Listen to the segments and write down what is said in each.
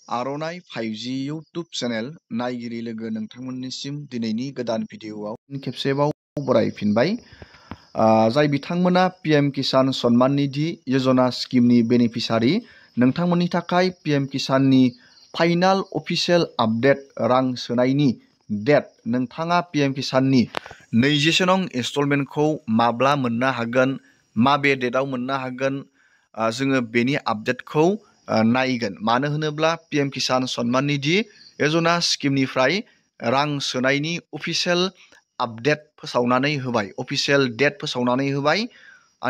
आर'नाइ 5G YouTube channel नायगिरि लोगो नोंथांमोननिसिम दिनैनि गोदान भिडिअ'आव खेबसेबाव बरायफिनबाय। जाय बिथांमोना PM किसान सन्मान निधि यजना स्किमनि बेनिफिसारि, नोंथांमोननि थाखाय PM किसाननि फाइनाल अफिसियेल आपडेट रां सोनायनि डेट, नोंथाङा PM किसाननि 20 नं इनस्टलमेन्टखौ माब्ला मोननो हागोन, माबे डेटआव मोननो हागोन, जोङो बेनि आपडेटखौ नायगोन। मानो होनोब्ला PM किसान सन्मान निधि यजना स्किमनिफ्राय रां सोनायनि अफिसियेल आपडेट फोसावनानै होबाय, अफिसियेल डेट फोसावनानै होबाय।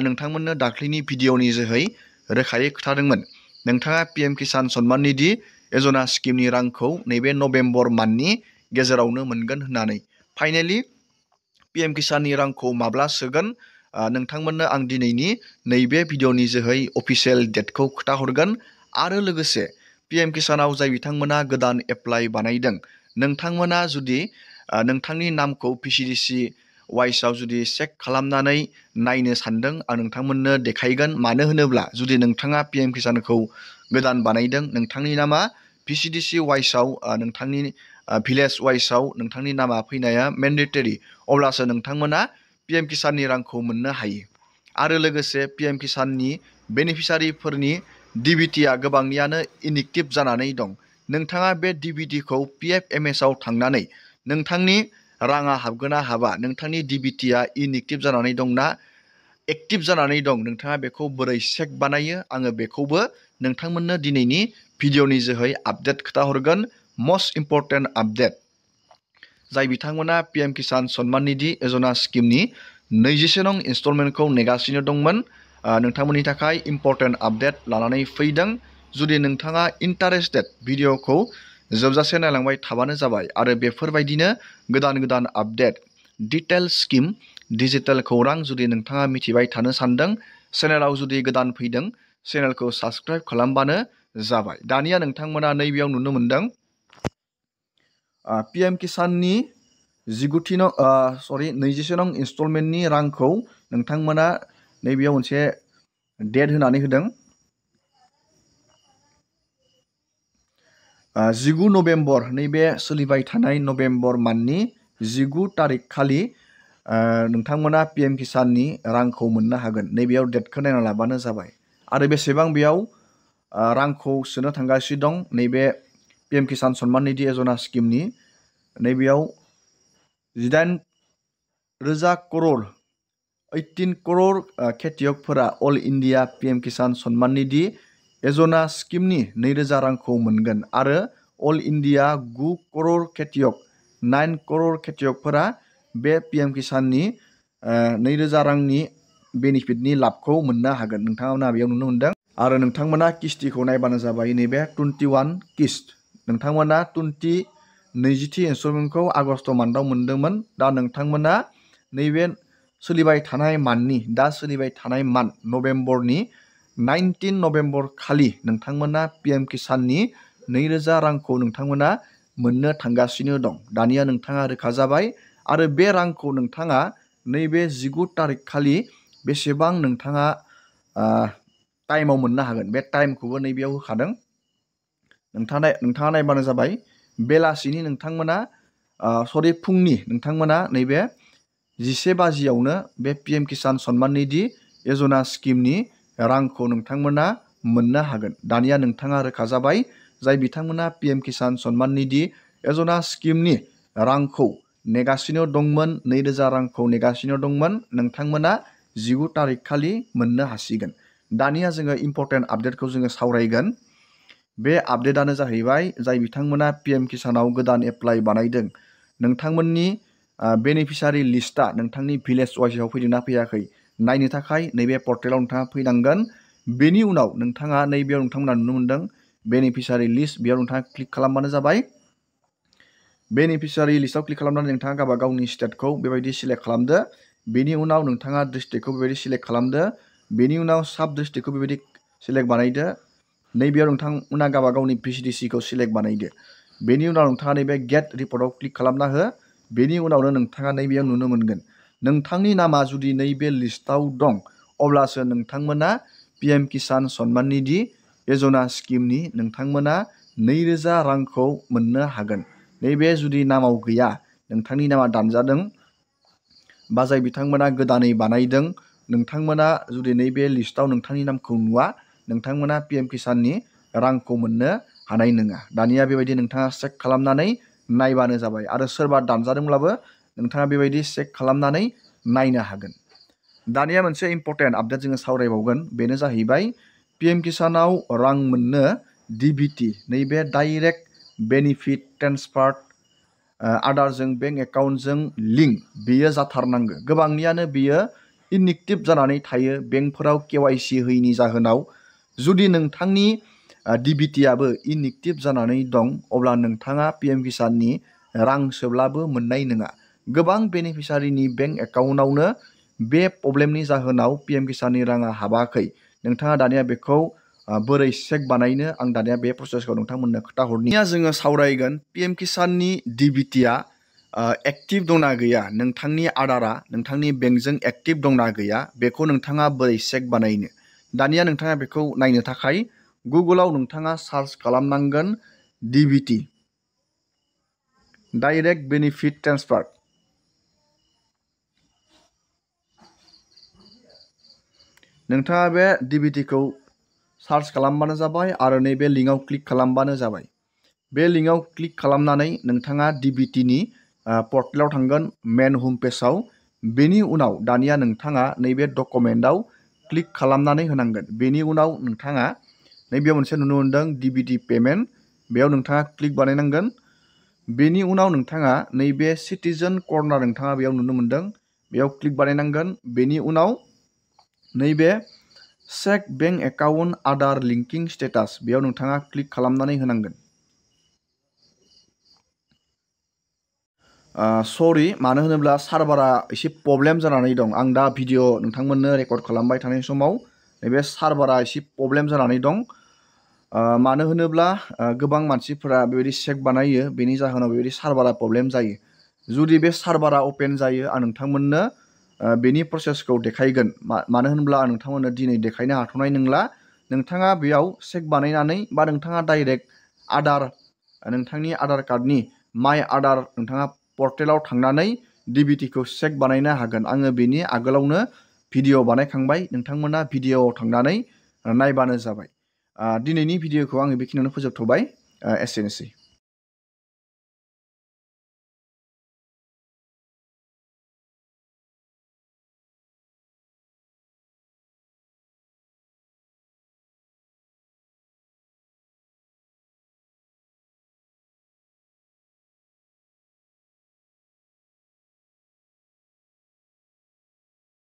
नोंथांमोननो दाख्लैनि भिडिअनि जोहै रोखायै खोथादोंमोन नोंथाङा PM किसान सन्मान निधि यजना स्किमनि रांखौ नैबे नभेम्बर मान्थनि गेजेरावनो मोनगोन होननानै। फाइनेलि PM किसाननि रांखौ माब्ला सोगोन, नोंथांमोननो आं दिनैनि नैबे भिडिअनि जोहै अफिसियेल डेटखौ खोथाहरगोन। आरो लोगोसे PM किसानाव जाय बिथांमोना गोदान एप्लाइ बानायदों, नोंथांमोना जुदि नोंथांनि नामखौ PCDC वाइसआव जुदि चेक खालामनानै नायनो सानदों, आं नोंथांमोननो देखायगोन। मानो होनोब्ला जुदि नोंथाङा PM किसानखौ गोदान बानायदों, नोंथांनि नामा PCDC वाइसआव, नोंथांनि भिलेज वाइसआव नोंथांनि नामा फैनाया मेन्डेटरि, अब्लासो नोंथांमोना PM किसाननि रांखौ मोननो हायो। आरो लोगोसे PM किसाननि बेनिफिसारिफोरनि DBTआ गोबांनियानो इनएक्टिभ जानानै दं। नोंथाङा बे DBTखौ PFMS आव थांनानै नोंथांनि राङा हाबगोन ना हाबा, नोंथांनि DBTआ इनएक्टिभ जानानै दंना एक्टिभ जानानै दं, नोंथाङा बेखौ बोरै चेक बानायो, आङो बेखौबो नोंथांमोननो दिनैनि भिडिअनि जोहै आपडेट खोथाहरगोन। मस्ट इम्परटेन्ट आपडेट, जाय बिथांमोना PM किसान सन्मान निधि यजना स्किमनि 20 नं इनस्टलमेन्टखौ नेगासिनो दंमोन, नोंथांमोननि थाखाय इम्परटेन्ट आपडेट लानानै फैदों। जुदि नोंथाङा इन्टारेस्टेड, भिडिअखौ जोबजासे नायलांबाय थाबानो जाबाय। आरो बेफोरबायदिनो गोदान गोदान आपडेट, डिटेल स्किम, डिजिटेल खौरां जुदि नोंथाङा मिथिबाय थानो सानदों, चेनेलाव जुदि गोदान फैदों, चेनेलखौ साबस्क्राइब खालामबानो जाबाय। दानिया नोंथांमोना नैबेयाव नुनो मोनदों PM किसाननि 20 नं इनस्टलमेन्टनि रांखौ नोंथांमोना नैबेयाव मोनसे डेट होनानै होदों। 19 नभेम्बर, नैबे सोलिबाय थानाय नभेम्बर मान्थनि 19 तारिख खालि नोंथांमोना PM किसाननि रांखौ मोननो हागोन। नैबेयाव डेटखौ नायना लाबानो जाबाय। आरो बेसेबां बेयाव रांखौ सोनो थांगासिनो दं, नैबे PM किसान सन्मान निधि यजना स्किमनि नैबेयाव 18,000 करोड़ 18 करोड़ खेतियकफोरा all India PM Kisan Samman Nidhi Yojana स्किमनि 2,000 रांखौ मोनगोन। आरो अल इन्डिया 9 करोड़ खेतियक 9 करोड़ खेतियकफोरा बे PM किसाननि 2,000 रांनि बेनिफिटनि लाबखौ मोननो हागोन। नोंथांमोना बेयाव नुनो मोनदों। आरो नोंथांमोना किस्तिखौ नायबानो जाबाय। नैबे 21 किस्त, नोंथांमोना 20 इनस्टलमेन्टखौ आगस्ट मान्थआव मोनदोंमोन। दा नोंथांमोना नैबे सोलिबाय थानाय मान्थनि, दा सोलिबाय थानाय मान्थ नभेम्बरनि 19 नभेम्बर खालि नोंथांमोना PM किसाननि 2,000 रांखौ नोंथांमोना मोननो थांगासिनो दं। दानिया नोंथाङा रोखा जाबाय। आरो बे रांखौ नोंथाङा नैबे 19 तारिख खालि बेसेबां नोंथाङा टाइमाव मोननो हागोन, बे टाइमखौबो नैबेयाव होखादों। नोंथाङा नायबानो जाबाय। बेलासिनि नोंथांमोना फुंनि नोंथांमोना नैबे 11 बाजियावनो बे PM किसान सन्मान निधि यजना स्किमनि रांखौ नोंथांमोना मोननो हागोन। दानिया नोंथाङा रोखा जाबाय। जाय बिथांमोना PM किसान सन्मान निधि यजना स्किमनि रांखौ नेगासिनो दंमोन, 2,000 रांखौ नेगासिनो दंमोन, नोंथांमोना 19 तारिख खालि मोननो हासिगोन। दानिया जोङो इम्परटेन्ट आपडेटखौ जोङो सावरायगोन। बे आपडेटआनो जाहैबाय, जाय बिथांमोना PM किसानाव गोदान एप्लाइ बानायदों, नोंथांमोननि बेनिफिसारि लिस्टआ नोंथांनि भिलेज वाइसआव फैदोंना फैयाखै नायनो थाखाय नैबे पर्टेलाव नोंथाङा फैनांगोन। बेनि उनाव नोंथाङा नैबेयाव नोंथांमोना नुनो मोनदों बेनिफिसारि लिस्ट, बेयाव नोंथाङा क्लिक खालामबानो जाबाय। बेनिफिसारि लिस्टआव क्लिक खालामनानै नोंथाङा गावबा गावनि स्टेटखौ बेबायदि सिलेक्ट खालामदो। बेनि उनाव नोंथाङा डिस्ट्रिक्टखौ बेबायदि सिलेक्ट खालामदो। बेनि उनाव साब डिस्ट्रिक्टखौ बेबायदि सिलेक्ट बानायदो। नैबेयाव नोंथांमोना गावबा गावनि PCDCखौ सिलेक्ट बानायदो। बेनि उनाव नोंथाङा नैबे गेट रिपर्टआव क्लिक खालामना हो। बेनि उनावनो नोंथाङा नैबेयाव नुनो मोनगोन नोंथांनि नामा जुदि नैबे लिस्टआव दं, अब्लासो नोंथांमोना PM किसान सन्मान निधि यजना स्किमनि नोंथांमोना 2000 रांखौ मोननो हागोन। नैबे जुदि नामाव गैया, नोंथांनि नामा दानजादों बा जाय बिथांमोना गोदानै बानायदों, नोंथांमोना जुदि नैबे लिस्टआव नोंथांनि नामखौ नुवा, नोंथांमोना PM किसाननि रांखौ मोननो हानाय नङा। दानिया बेबायदि नोंथाङा चेक खालामनानै नायबानो जाबाय। आरो सोरबा दानजादोंब्लाबो नोंथाङा बेबायदि चेक खालामनानै नायनो हागोन। दानिया मोनसे इम्परटेन्ट आपडेट जोङो सावरायबावगोन, बेनो जाहैबाय PM किसानाव रां मोननो DBT, नैबे डाइरेक्ट बेनिफिट ट्रेन्सफार आदारजों बेंक एकाउन्टजों लिंक, बेयो जाथारनांगौ। गोबांनियानो बेयो इनएक्टिभ जानानै थायो बेंकफोराव KYC होयैनि जाहोनाव। जुदि नोंथांनि DBT-आबो इनएक्टिभ जानानै दं, अब्ला नोंथाङा PM किसाननि रां सोब्लाबो मोननाय नङा। गोबां बेनिफिसारिनि बेंक एकाउन्टआवनो बे प्रब्लेमनि जाहोनाव PM किसाननि राङा हाबाखै। नोंथाङा दानिया बेखौ बोरै चेक बानायनो, आं दानिया बे प्रसेसखौ नोंथांमोननो खोन्थाहरनि। जोङो सावरायगोन PM किसाननि DBT-आ एक्टिभ दंना गैया, नोंथांनि आदारा नोंथांनि बेंकजों एक्टिभ दंना गैया, बेखौ नोंथाङा बोरै चेक बानायनो। दानिया नोंथाङा बेखौ नायनो थाखाय गुगोलाव नोंथाङा सार्च खालामनांगोन DBT, डाइरेक्ट बेनिफिट ट्रेन्सफार। नोंथाङा बे DBT-खौ सार्च खालामबानो जाबाय आरो नैबे लिंकआव क्लिक खालामबानो जाबाय। बे लिंकआव क्लिक खालामनानै नोंथाङा DBT-नि पर्टेलाव थांगोन, मेन हम पेजआव। बेनि उनाव दानिया नोंथाङा नैबे डकुमेन्टआव क्लिक खालामनानै होनांगोन। बेनि उनाव नोंथाङा नैबेयाव मोनसे नुनो मोनदों DBT पेमेन्ट, बेयाव नोंथाङा क्लिक बानायनांगोन। बेनि उनाव नोंथाङा नैबे सिटिजेन कर्नार नोंथाङा बेयाव नुनो मोनदों, बेयाव क्लिक बानायनांगोन। बेनि उनाव नैबे चेक बेंक एकाउन्ट आदार लिंकिं स्टेटास, बेयाव नोंथाङा क्लिक खालामनानै होनांगोन। सरि, मानो होनोब्ला सार्भारा एसे प्रब्लेम जानानै दं। आं दा भिडिअ नोंथांमोननो रेकर्ड खालामबाय थानाय समाव नैबे सार्भारा एसे प्रब्लेम जानानै दं। मानो होनोब्ला गोबां मानसिफोरा बेबायदि चेक बानायो, बेनि जाहोनाव बेबायदि सार्भारा प्रब्लेम जायो। जुदि बे सार्भारा अपेन जायो, आं नोंथांमोननो बेनि प्रसेसखौ देखायगोन। मानो होनब्ला आं नोंथांमोननो दिनै देखायनो हाथ'नाय नंला। नोंथाङा बेयाव चेक बानायनानै बा नोंथाङा डाइरेक्ट नोंथांनि आधार कार्डनि माइ आधार नोंथाङा पर्टेलाव थांनानै DBT-खौ चेक बानायनो हागोन। आङो बेनि आगोलावनो भिडिअ बानायखांबाय, नोंथांमोना भिडिअआव थांनानै नायबानो जाबाय। दिनैनि भिडिअखौ आङो बेखिनियावनो फोजोबथ'बाय। एसेनोसै।